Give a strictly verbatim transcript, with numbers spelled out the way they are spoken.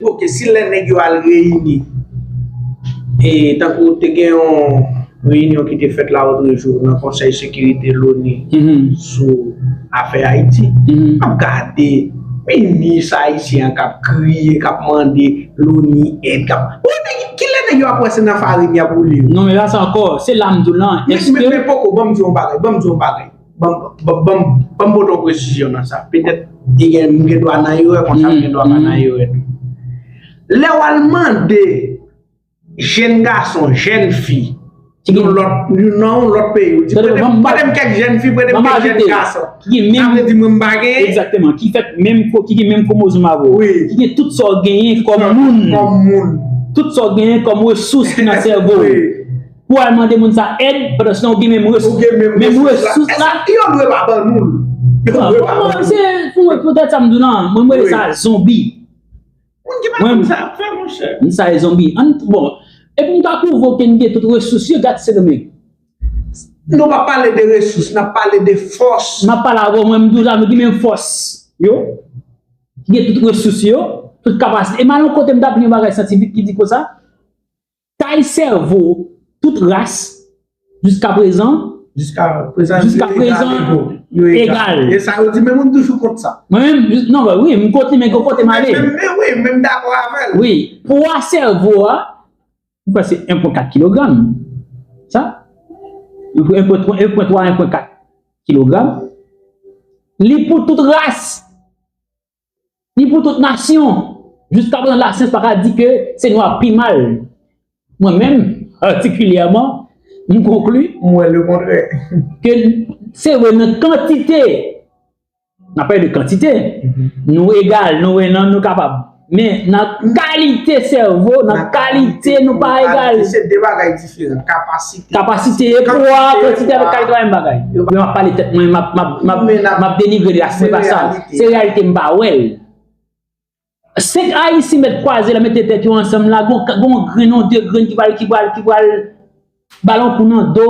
Ok, si lè nèg yo al reyini, e tankou te gen yon reyinyon ki te fèt lawòtrejou nan Konsèy Sekirite Loni sou afè Ayiti, m ap gade minis ayisyen an k ap kriye, k ap mande Loni èd, k ap, bon, nèg, kilè nèg yo ap wè se nan farin y ap woule yo? Non, men pa sa ankò, se la m di w lan, men, èske men, men poko, ban m di w yon bagay, ban m di w yon bagay. Ban m, ban, ban m, ban m pote yon presizyon nan sa. Petèt, li gen, m gen dwa nan erè, konsa m gen dwa pa nan erè tou. Lè w al mande jèn gason, jèn fi, yon lòt, nan yon lòt peyi, ou di, prete m, prete m kèk jèn fi, prete m kèk jèn gason. Sa vle di mwen m pa genyen. Egzakteman. Ki fèt menm ko-, ki gen menm kwomozòm avè w. Wi. Ki gen tout sa w genyen kòm moun. Kòm moun. Tout sa w genyen kòm resous ki nan sèvo w. Wi. Pou al mande moun sa èd, pandan se tan ou gen menm resous, ou gen menm menm resous la. Èske yo dwe pa ban nou l? Yo dwe pa ban nou l. Se pou mwen, poutèt sa m di w lan, mwen, m rele sa zonbi. Moun ki pa konn sa y ap fè, monchè. Moun sa e zonbi. Ann, bon, epi m ta pwouve w ke n gen tout resous yo, gad Sendomeng. Nou pa pale de resous, n ap pale de fòs. M ap pale avè w, mwen, m di w sa, nou gen menm fòs yo, ki gen tout resous yo, tout kapasite. E m al yon kote, m t ap li yon bagay syantifik ki di konsa, kay sèvo tout ras, jiska prezan, jiska prezan, jiska prezan, egal. E sa yo di, men moun toujou kont sa. Mwen menm, jis, non, wi, m kont li, men gen kote m ale. Men, men, wi, men m dakò avè l. Wi, pwa sèvo a, m kwè se en pwen kat kilogram. Sa? En pwen twa, en pwen twa, en pwen kat kilogram. Li pou tout ras. Ni pou tout nasyon. Jiska prezan, lasyans pa ka di ke se nwa pi mal. Mwen menm, patikilyèman, m konkli, m wè lekontrè, ke se vre nan kantite, n ap pale de kantite, nou egal, nou wè nan, nou kapab. Men nan kalite sèvo, nan kalite, nou pa egal. Se de bagay diferan. Kapasite. Kapasite e pwa, kantite avèk kalite pa menm bagay. Yo pa, m ap pale tèt mwen, m ap, m ap, m ap, m ap denigre ras, se pa sa. Se reyalite, m pa wè l. Senk Ayisyen mèt kwaze la, mete tèt yo ansanm la, gon, gon grenn, yon de grenn ki pral, ki pral, ki pral ba l yon kou nan do.